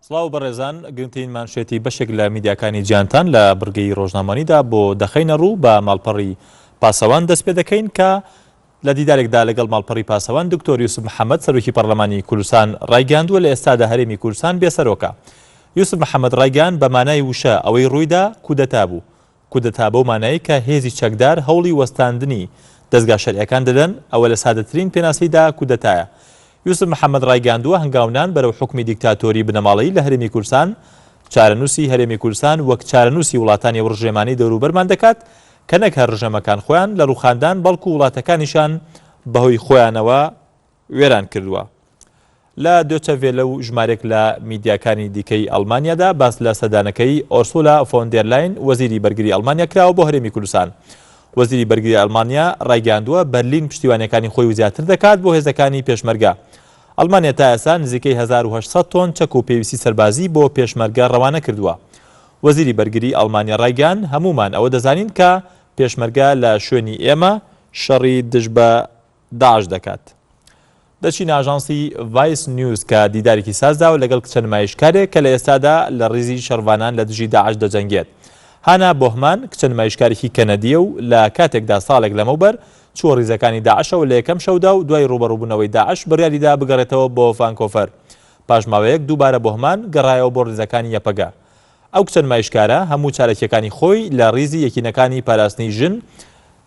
سڵاو بەڕێزان، گرنگترین مانشێتی بەشێک لە میدیاکانی جیهانتان لە بڕگەی ڕۆژنامەوانیدا بۆ دەخەینە ڕوو، بە ماڵپەڕی پاسەوان دەست پێ دەکەین کە لە دیدارێکدا لەگەڵ ماڵپەڕی پاسەوان دکتۆر یوسف محەمەد سەرۆکی پەڕلەمانی کوردستان ڕایگەیاندووە لە ئێستادا هەرێمی کوردستان بێ سەرۆکە. یوسف محەمەد ڕایگەیاند بە مانای وشە ئەوەی ڕوویدا کودەتا بوو. کودەتا بەو مانایەی کە هێزی چەکدار هەوڵی وەستاندنی دەزگا شەرعیەکان دەدەن، ئەوە لە سادەترین پێناسەیدا کودەتایە. یوسف محەمەد ڕایگەیاندووە هەنگاونان بەرەو حوکمی دیکتاتۆری بنەماڵەیی لە هەرێمی کوردستان، چارەنووسی هەرێمی کوردستان وەک چارەنووسی وڵاتانی ئەو ڕژێمانەی دەوروبەرمان دەکات کە نەک هەر ڕژێمەکان خۆیان لە ڕووخاندان بەڵکو وڵاتەکانیشان بەهۆی خۆیانەوە وێران کردووە. لە دۆچە ڤێلە و ژمارێک لە میدیاکانی دیکەی ئەڵمانیادا باس لە سەردانەکەی ئۆرسولا فۆن دێر لاین وەزیری بەرگری ئەڵمانیا کراوە بۆ هەرێمی کوردستان. وەزیری بەرگری ئەڵمانیا ڕایگەیاندووە بەرلین پشتیوانیەکانی خۆی زیاتر دەکات بۆ هێزەکانی پێشمەرگە. ئەڵمانیا تا ئێستا نزیکەی 1800 تۆن چەک و پێویستی سەربازی بۆ پێشمەرگە ڕەوانە کردووە. وەزیری بەرگری ئەڵمانیا ڕایگەیاند هەموومان ئەوە دەزانین کە پێشمەرگە لە شوێنی ئێمە شەڕی دژ بە داعش دەکات. دەچینە ئاژانسی ڤایس نیوز کە دیدارێکی سازداوە لەگەڵ کچە نمایشکارێک کە لە ئێستادا لە ڕیزی شەڕڤانان لە دژی داعش دەجەنگێت. هانا بۆهمان کچە نمایشکارێکی کەنەدییە و لە کاتێکدا ساڵێک لەمەوبەر چووە ڕیزەکانی داعشەوە لە یەکەم شەودا و دوای ڕووبەڕووبوونەوەی داعش بڕیاریدا بگەڕێتەوە بۆ ڤانکۆڤەر. پاش ماوەیەک دووبارە بۆهمان گەڕایەوە بۆ ڕیزەکانی یەپەگە. ئەو کچە نمایشکارە هەموو چالاکییەکانی خۆی لە ڕیزی یەکینەکانی پاراستنی ژن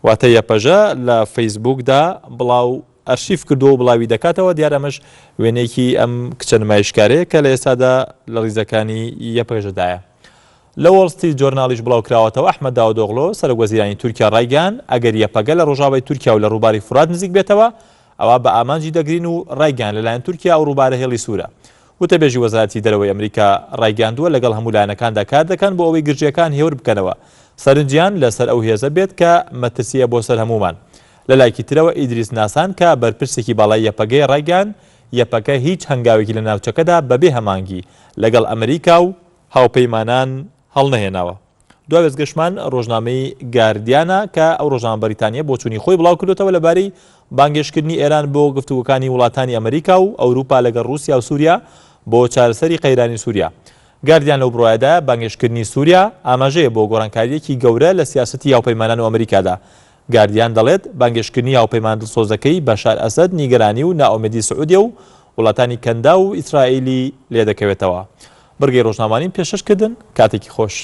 واتە یەپەژە لە فەیسبووکدا بڵاو ئەرشیف کردووە و بڵاوی دەکاتەوە، دیارە ئەمەش وێنەیەکی ئەم کچە نمایشکارەیە کە لە ئێستادا لە ڕیزەکانی یەپەژەدایە. لە وۆڵ ستریت جۆرناڵیش بڵاو کراوەتەوە، ئەحمەد داودئۆغلۆ، سەرۆک وەزیرانی تورکیا ڕایگەیاند، ئەگەر یەپەگە لە ڕۆژاوای تورکیا و لە ڕووباری فورات نزیک بێتەوە، ئەوا بە ئامانجی دەگرین و ڕایگەیاند لەلایەن تورکیا ئەو ڕووبارە هێڵی سوورە. وتەبێژی وەزارەتی دەرەوەی ئەمریکا ڕایگەیاندووە، لەگەڵ هەموو لایەنەکاندا کاردەکەن بۆ ئەوەی گرژییەکان هێور بکەنەوە، سەرنجیان لەسەر ئەو هێزە بێت کە مەترسییە بۆ سەر هەموومان. لەلایەکی ترەوە ئیدریس ناسان کە بەرپرسێکی باڵای یەپەگەیە ڕایگەیاند، یەپەگە هیچ هەنگاوێکی لە ناوچەکەدا بەبێ هەماهەنگی لەگەڵ ئەمریکا و هاوپەیمانان هەڵنەهێناوە. دوا وێستگەشمان ڕۆژنامەی گاردیانە کە ئەو ڕۆژنامە بەریتانییە بۆچوونی خۆی بڵاوکردۆتەوە لەبارەی بانگێشتکردنی ئێران بۆ گفتوگۆکانی وڵاتانی ئەمریکا و ئەوروپا لەگەڵ ڕووسیا و سووریا بۆ چارەسەری قەیرانی سووریا. گاردیان لەو بڕوایەدایە بانگێشتکردنی سووریا ئاماژەیە بۆ گۆڕانکارییەکی گەورە لە سیاسەتی هاوپەیمانان و ئەمریکادا. گاردیان دەڵێت بانگێشتکردنی هاوپەیمانە دڵسۆزەکەی بەشار ئەسەد نیگەرانی و نائومێدی سعودیە و وڵاتانی کەنداو و ئیسرائیلی لێدەکەوێتەوە. بڕگەی ڕۆژنامەوانیم پێشکەش کردن، کاتێکی خۆش.